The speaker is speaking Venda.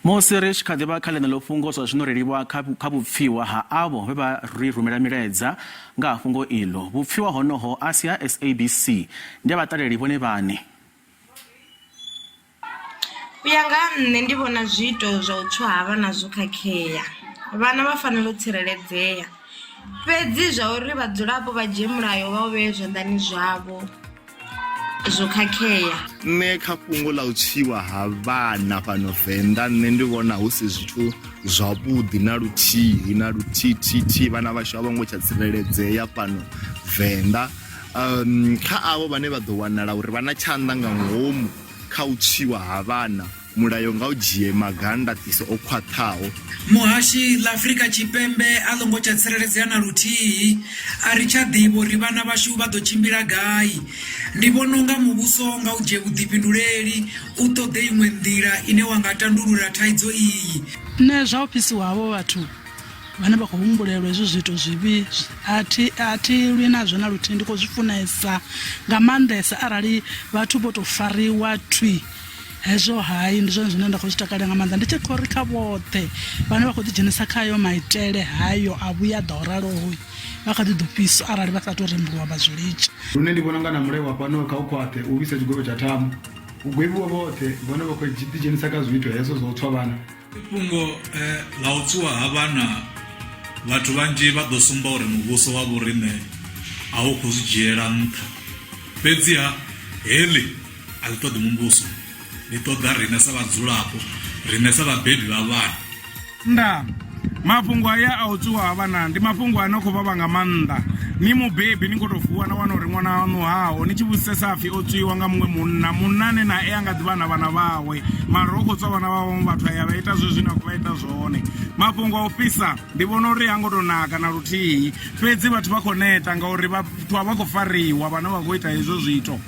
Musi ri tshi kha ḓi vha kha ḽeneḽo fhungo, zwa zwino ri livha kha vhupfiwa ha avho vhe vha ri rumela milaedza nga ha fhungo iḽo. Vhupfiwa honoho a si ha SABC, ndi ha vhaṱaleli vhone vhaṋe. U ya nga ha nṋe ndi vhona zwiito zwa u tswa ha vhana zwo khakhea, vhana vha fanela u tsireledzea fhedzi zwa uri vhadzulapo vha dzhie mulayo vha u vhee zwanḓani zwavho zwo khakhea. Nṋe kha fhungo ḽa u tswiwa ha vhana fhano Venḓa nṋe ndi vhona hu si zwithu zwavhuḓi na luthihi na luthihi vhana vhashu a vho ngo tsha tsireledzea fhano Venḓa. Um, kha avho vhane vha ḓo wanala uri vha na tshanḓa nga ngomu kha u tswiwa ha vhana, mulayo nga u dzhie maga a ndaṱiso o khwaṱhaho. Muhashi, ḽa Afrika Tshipembe a ḽo ngo tsha tsireledzea na luthihi. A ri tsha ḓivha uri vhana vhashu vha ḓo tshimbila gai. Ndi vhona u nga muvhuso nga u dzhie vhuḓifhinduleli u ṱoḓe iṅwe nḓila ine wa nga tandulula thaidzo iyi. Nṋe zwa u fhisiwa havho vhathu vhane vha khou humbulelwa hezwi zwiito zwivhi a thi a thi lwi nazwo na luthihi, ndi khou zwi funesa nga maanḓesa arali vhathu vho tou fariwa thwi hezwo hai ndi zwone zwine nda khou zwi takalela nga maanḓa ndi tshi khou ri kha vhoṱhe vhane vha khou ḓi dzhenisa kha hayo maitele hayo a vhuya ḓa o raloho vha kha ḓi ḓo fhiswa arali vha sa tou rembuluwa vha zwi litsha. Lune ndi vhona unga na mulayo wa fhano kha u khwaṱhe u vhuise tshigwevho tsha thambo hu gwevhiwe vhoṱhe vhane vha khou ḓidzhenisa kha zwiito hezwo zwa u tswa vhana. Fhungo ḽa u tswiwa ha vhana vhathu vhanzhi vha ḓo sumba uri muvhuso wa vhoriṋe a u khou zwi dzhiela nṱha. Fhedziha heḽi a ḽi ṱoḓi muvhuso, ḽi ṱoḓa riṋe sa vhadzulapo, riṋe sa vhabebi vha vhana. Ndaa. Mafhungo aya a u tswiwa ha vhana ndi mafhungo ane a khou vhavha nga maanḓa. Ni mubebi ni khou tou vuwa na wana uri ṅwana waṋu haho, ni tshi vhudzisesa hapfi o tswiwa nga muṅwe munna, munna ane nae a nga ḓi vha na vhana vhawe mara u khou tswa vhana vha vhaṅwe vhathu a ya vha ita zwezwi zwine a khou vha ita zwone. Mafhungo a u fhisa ndi vhona uri ha ngo tou naka na luthihi, fhedzi vhathu vha khou neta ngauri vhathu a vha khou fariwa vhane vha khou ita hezwo zwiito.